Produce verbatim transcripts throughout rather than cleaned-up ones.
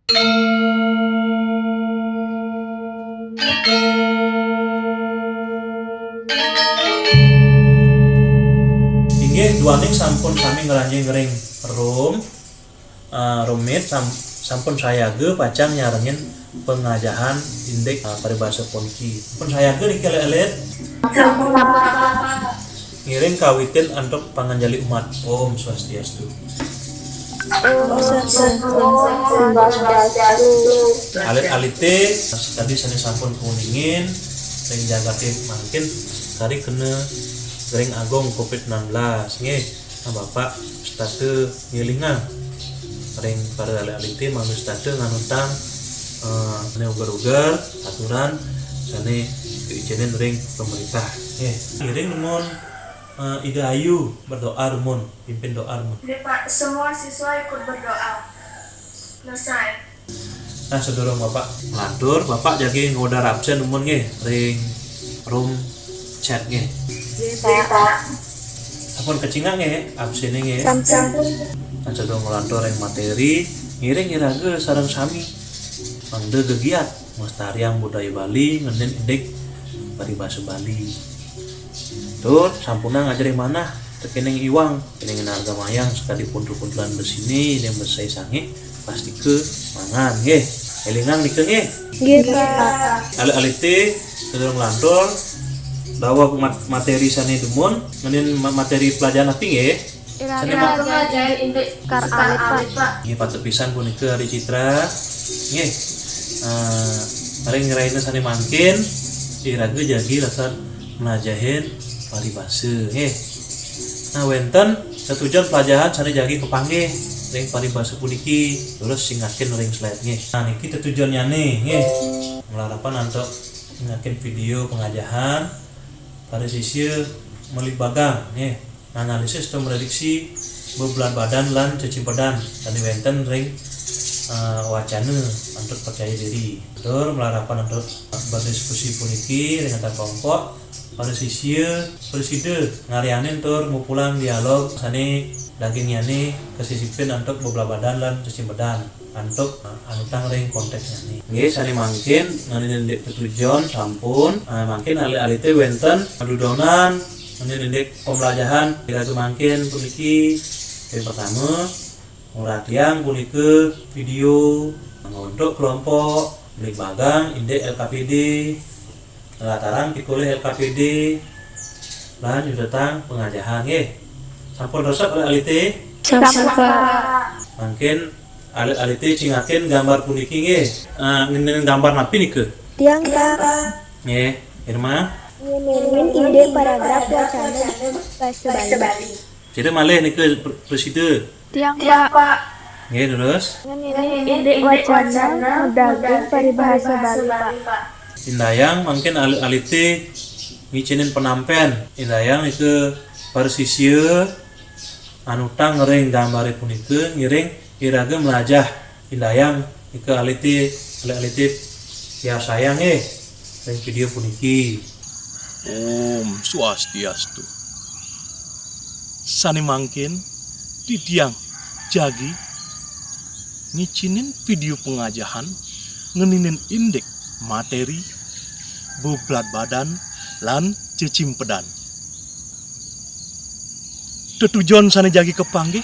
Inggih, duaning sampun sami ngranjing ring room, eh, room meet, sam-, sampun sayaga pacang nyarengin pangajahan indik, eh, paribasa puniki. Sampun sayaga niki, alit-alit? Sampun, Bapak. Ngiring kawitin antuk panganjali umat. Om Swastiastu. Om Swastiastu. Alit-alite sakadi sane sampun kauningin ring jagate mangkin kari kena ring agung covid sembilan belas, nggih. Nah, Bapak setata ngelingang ring para alit-alite mangda setata nganutang, eh, sane uger-uger aturan sane kaicinin ring pemerintah, nggih. Ngiring dumun, eh, Ida Ayu berdoa dumun, pimpin doa dumun. Nggih, Pak, semua siswa ikut berdoa. Selesai. Nah, sadurung Bapak nglantur, Bapak jagi ngorder absen dumun nggih ring room chat nggih. Nggih, Pak. Sampun kacingak nggih absene nggih. Sampun. Nah, sadurung nglantur ring materi, ngiring iraga sareng sami mangda gegiat nglestariang budaya Bali ngenin indik paribasa Bali. Tur sampunang ajerih manah tekening iwang, kening arga mayang sakadi puntul-puntulan besine, yen besai sange, pastika mangan, nggih. Elingang nika, nggih. Nggih, Pak. Alit-alite, sadurung nglantur, daweg mat-, materi sane dumun, ngenin ma-, materi pelajaran api, nggih. Iraga sane ma-, ngajahin indik kar alit, Pak. Nggih, patut pisan punika Ari Citra. Nggih. Eh, ring rahina sane mangkin, iraga jagi lakar mlajahin paribasa, nggih. Nah, wenten tetujon pelajahan sane jagi kapanggih ring paribasa puniki, terus singakin ring slide, nggih. Nah, niki tetujonnyane, nggih. Malarapan antuk singakin video pengajahan, para sisya malibagang, nggih. Analisis tur mrediksi bebladbadan lan cecimpedan sane wenten ring, eh, wacana antuk percaya diri. Tur malarapan antuk berdiskusi puniki ring antar kelompok, para sisya prasida ngaryanin tur mupulang dialog sane dagingnyane kasisipin antuk bebladbadan lan cecimpedan antuk, eh, anutang ring konteksnyane. Nggih, sane mangkin ngenin indik tetujon sampun, eh, mangkin alit-alite wenten padudonan ngenin indik pemlajahan iraga mangkin puniki. Sing pertama, nguratiang punika video untuk kelompok malibagang indik L K P D, nlatarang pikolih L K P D, lan nyutetang pengajahan nggih. Sampun resep alit-alite? Sampun, Pak. Mangkin alit-alite cingakin gambar puniki nggih. Eh, ngenin gambar napi nika? Tiang, Pak. Nggih, Irma. Ngenin indik paragraf wacana basa Bali. Sira malih nika pr-, prasida. Tiang, Pak. Nggih, terus. Ngenin indik wacana madaging paribasa Bali, Pak. Indayang mangkin alit-alite ngicinin penampen. Indayang nika para sisya anutang ring gambare punika ngiring iraga mlajah. Indayang nika alite, alit-alite piarsayang nggih ring video puniki. Om Swastiastu. Sane mangkin titiang jagi ngicinin video pengajahan ngeninin indik materi bebladbadan lan cecimpedan. Tetujon sane jagi kapanggih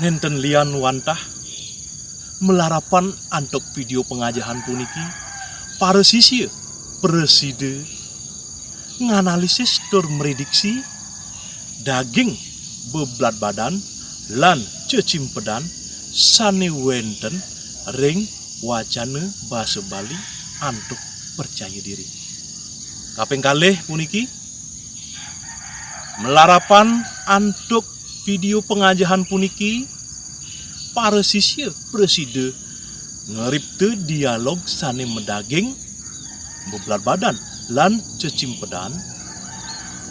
nenten lian wantah malarapan antuk video pengajahan puniki, para sisya prasida nganalisis tur mrediksi daging bebladbadan lan cecimpedan sane wenten ring wacana basa Bali antuk percaya diri. Kaping kalih puniki, malarapan antuk video pengajahan puniki, para sisya prasida ngripta dialog sane madaging bebladbadan lan cecimpedan,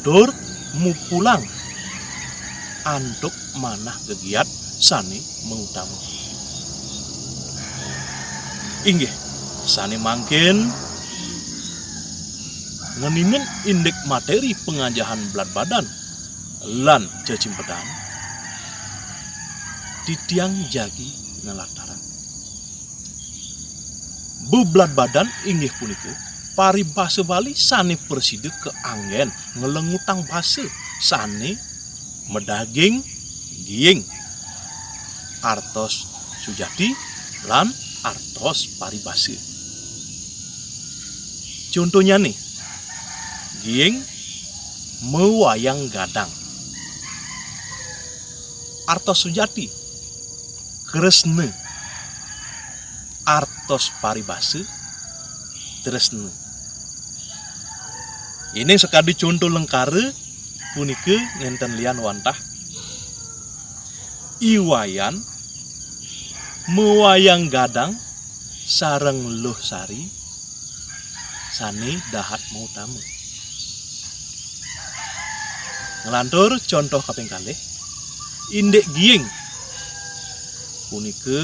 tur mupulang antuk manah gegiat sane mautama. Inggih, sane mangkin ngeninin indik materi pengajahan bladbadan lan cecimpedan, titiang jagi nlatarang. Bebladbadan inggih punika paribasa Bali sane prasida kaanggen nglengutang basa sane madaging giing, artos sujati, lan artos paribasa. Contonyane, giing mawayang gadang. Artos sujati, kresna. Artos paribasa, tresna. Yening sakadi conto lengkara punika nenten lian wantah I Wayan mawayang gadang sareng Luh Sari sane dahat mautama. Nglantur conto kaping kalih, indik giing punika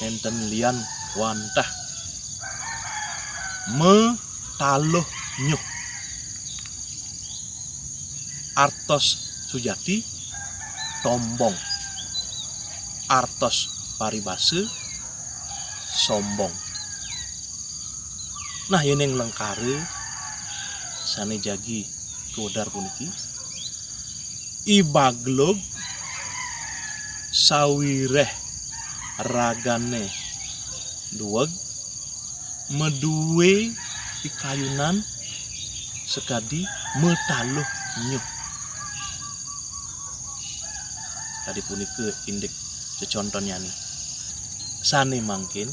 nenten lian wantah mataluh nyuh. Artos sujati, tombong. Artos paribasa, sombong. Nah, yening lengkara sane jagi kawedar puniki, I Baglug sawireh ragane dueg, madue pikayunan sakadi mataluh nyuh. Kadi punika indik cecontonnyane. Sane mangkin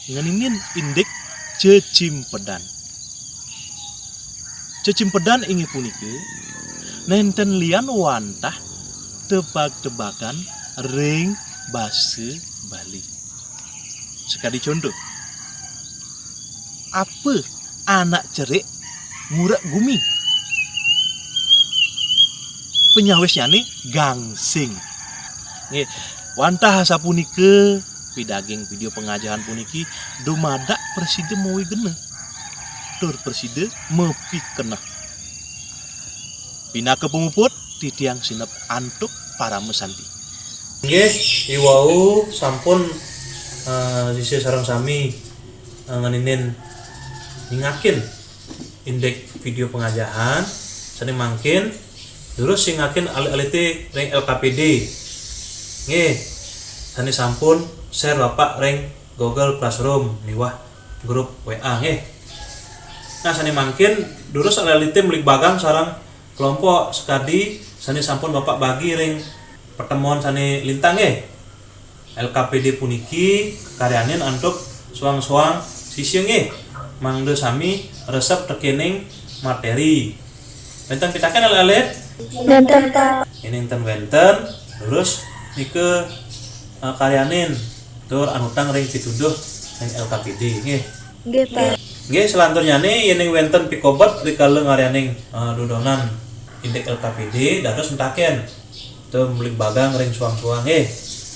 ngeninin indik cecimpedan. Cecimpedan inggih punika nenten lian wantah tebak-tebakan ring basa Bali. Sakadi conto, apa anak cerik ngurek gumi? Panyawisnyane gangsing. Nggih, wantah sapunika pidaging video pangajahan puniki dumadak prasida mawigena tur prasida mapikeneh. Pinaka pamuput, titiang sineb antuk paramasanti. Nggih, iwau sampun, eh, sisya sareng sami, eh, ngeninin nyingakin indik video pangajahan sane mangkin, durus singakin alit-alite ring L K P D. Nggih, sane sampun share Bapak ring Google Classroom miwah grup W A nggih. Nah, sane mangkin durus alit-alite mligbagang sareng kelompok sakadi sane sampun Bapak bagi ring pertemuan sane lintang nggih. L K P D puniki kakaryanin antuk soang-soang sisya nggih, mangda sami resep tekening materi. Wenten pitaken alit-alit? Nenten, Pak. Yen nenten wenten, terus nika, eh, karyanin tur anutang ring pituduh ring L K P D nggih. Nggih, Pak. Nggih, selanturnyane yening wenten pikobet rikala ngaryaning, eh, dudonan indik L K P D, dados mentaken. Tur mligbagang ring soang-soang nggih.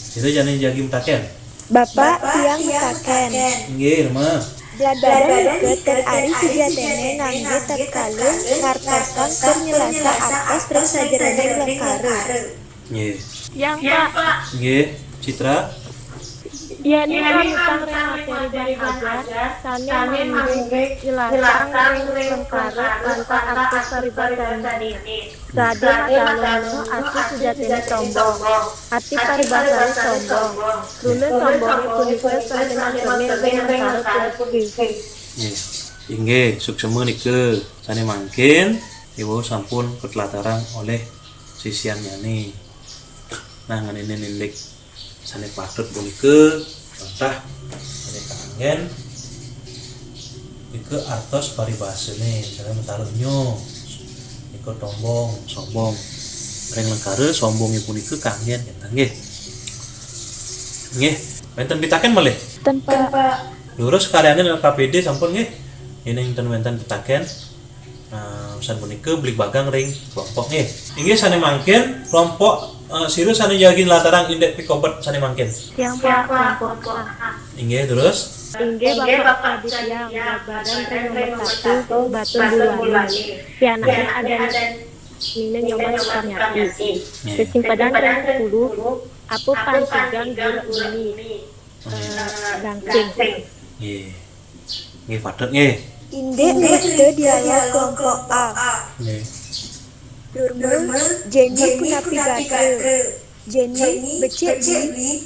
Sira jani jagi mentaken. Bapak, tiang mentaken. Nggih, Rema. Bladbadan nika tan ari sujatine ngangge tatkala ngartosang tur nyelasa artos ring sajeroning lengkara. Nggih. Tiang, Pak. Nggih, Citra. Yening anutang ring materi bahan ajar sane manggihin jelasang ring lengkara wantah artos paribasanine. Rada matalung nyuh arti sujatine tombong. Arti paribasane sombong. Kruna sombonge punika sane mantemin ring lengkara puniki. Nggih. Inggih, suksema nika sane mangkin iwau sampun katlatarang olih sisiannyane. Nah, ngeninin indik sane patut punika wantah sane kaanggen nika artos paribasane, misalnya mataluh nyuh, nika tombong, sombong. Ring lengkara sombonge punika kaanggen, ngeten nggih. Nggih, wenten pitaken malih? Ten, Pak. Durus karyanin L K P D sampun nggih. Yening ten wenten pitaken, nah, usan punika bligbagang ring kelompok nggih. Inggih sane mangkin kelompok, eh, sira sane jagi nlatarang indik pikobet sane mangkin. Tiang, Pak, kelompok A. Inggih, terus? Inggih, Bapak, Bapak Aditya, Aditya, Badan ring nomor satu, Batun Buluane. Pianake adanine Nyoman Sukaryati. Nggih. Cecimpedan ring sepuluh, apa pantigan gurek gumi? Eh, gangsing. Nggih. Nggih, patut nggih. Indik ngriksa dialog kelompok A. Nggih. Durma, Jenny punapi gatra? Jenny, becik, Wi.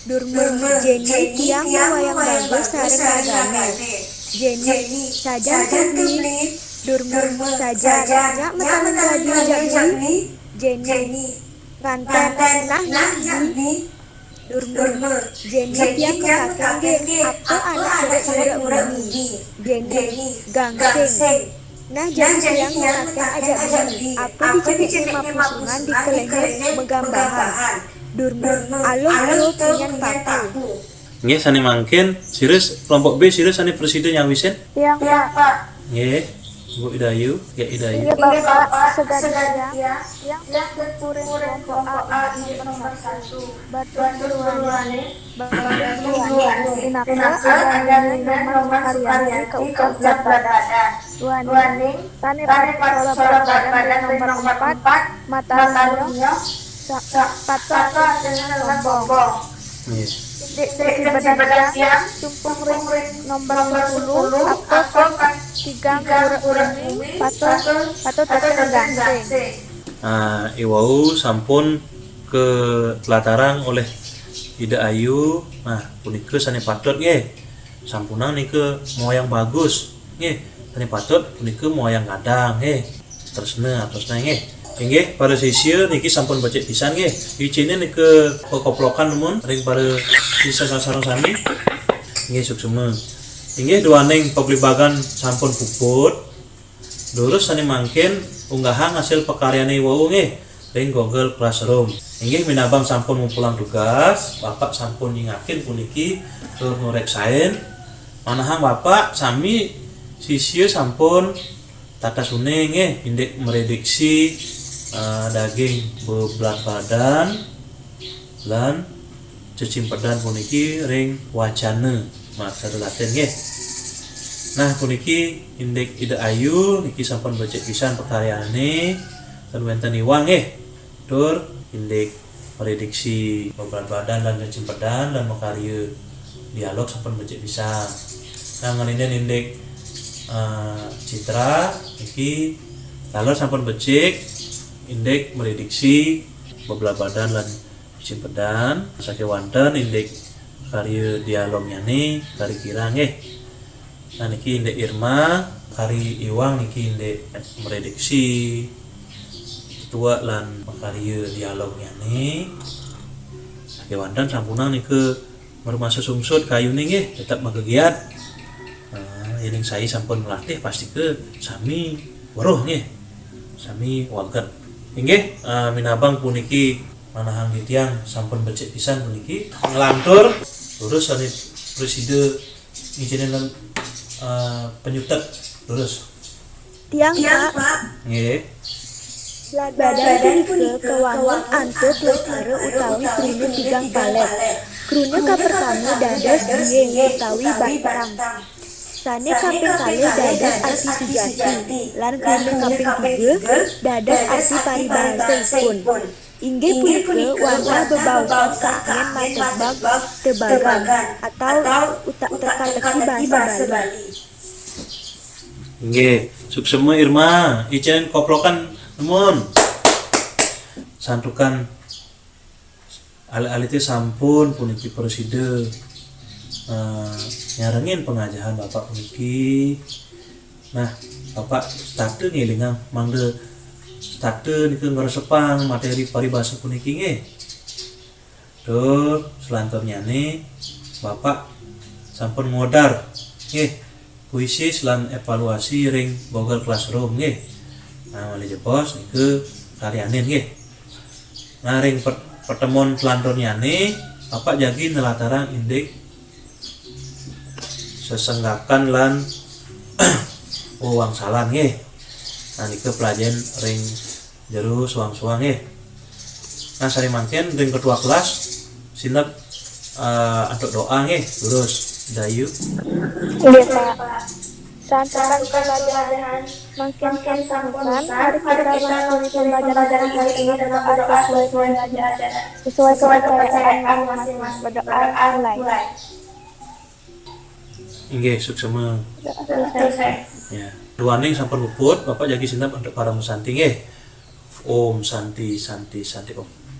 Durma, Jenny, tiang mawayang bagus sareng ragane. Jenny, sajan to, Bli. Durma, sajan, nyak metan baju jak, Bli. Jenny, nganten, nah, nyak, Bli. Durma, Jenny, tiang mekaken nggih, apa anak sira nyurak bumi. Jenny, gangsing. Nah, Jenny, tiang mekaken ajak beli. Apa dicenik nima pusungan dikelehe megambahan. Durma, aluh to punyan paku. Nggih, sane mangkin, sira kelompok B, sira sane prasida nyawisin? Tiang, Pak. Nggih, Bu Idayu, ya Idayu. Nggih, Bapak, saged tiang, tiang kuring kelompok A inggih nomor satu. Batur buruane, Batur buruane, pinaka adaline nomor sukaryane ka ucap berat badan. Duaning, sane patut solat berat badan ring nomor empat, mataruh nyoh, sa-, patut atuh nyoh sombong. Nggih. Indik sesi bedah tiang, sumpung ring nomor sepuluh, apa tigang urek bumi, patut, patut atuh gangsing. Ah, iwau sampun katlatarang oleh Ida Ayu. Nah, punika sane patut nggih. Sampunang nika mawayang bagus. Nggih, sane patut punika mawayang gadang nggih. Tresna, tresna nggih. Inggih, para sisya niki sampun becik pisan nggih. Icine nika kokoplokan numun ring para sisya sareng sami. Nggih, suksma. Inggih, duaning pabligbagan sampun puput. Durus sane mangkin unggahang hasil pakaryane wau nggih ring Google Classroom. Inggih minabang sampun ngumpulang tugas, Bapak sampun nyingakin puniki tur ngoreksain. Manahang Bapak sami sisya sampun tatas uning nggih indik mrediksi, eh, daging beblat badan lan cecimpedan puniki ring wacana maksada Latin nggih. Nah, puniki indik Ida Ayu niki sampun becik pisan pakaryane ten wenten iwang nggih. Tur indik prediksi beblat badan lan cecimpedan lan makarya dialog sampun becik pisan. Nah, ngrindin indik, eh, Citra niki taler sampun becik indik prediksi beblat badan lan cecimpedan, sakewanten indik karya dialognyane kari kirang nggih. Nah, niki indik Irma, kari iwang niki indik mrediksi, ketua lan makarya dialognyane. Sakewanten sampunang nika mermasa sungsut kayune nggih, tetep magegiat. Nah, yening sai sampun melatih, pastika sami weruh nggih. Sami waget. Inggih, eh, minabang puniki manahang titiang sampun becik pisan puniki. Nglantur, durus sane prasida ngicinin, eh, penyutet. Durus. Tiang, Pak. Nggih. Blat badan punika kawangun antuk lestara utawi kruna tigang palet. Kruna kapertama dados giing utawi batang. Sane kaping kalih dados arti sujati, lan kruna kaping tiga dados arti paribasaipun. Inggih punika wantah bebaosan kaanggen matebag tebagan atau utak teka-teki basa Bali. Inggih, suksema Irma, icen koplokan numun. Santukan alit-alite sampun puniki prasida, eh, nyarengin pangajahan Bapak puniki. Nah, Bapak setata ngelingang mangda setata nika ngresepang materi paribasa puniki nggih. Tur selanturnyane Bapak sampun ngodar nggih kuisis lan evaluasi ring Google Classroom nggih. Nah, malih jebos nika karyanin nggih. Nah, ring pet-, pertemuan selanturnyane Bapak jagi nelatarang indik sesenggakan lan wewangsalan nggih. Nah, nika pelajaran ring jero suang-suang nggih. Nah, sane mangkin ring ketua kelas sineb, eh, antuk doa nggih, durus Dayu. Nggih, Pak. Santukan pelajaran mangkin sampun, mari kita mengakhiri pembelajaran hari ini dengan berdoa sesuai, sesuai kepercayaan masing-masing. Berdoa mulai. Inggih, suksma. Ya. Duaning sampun puput, Bapak jagi sineb antuk parama santi nggih. Om Santi, Santi, Santi Om.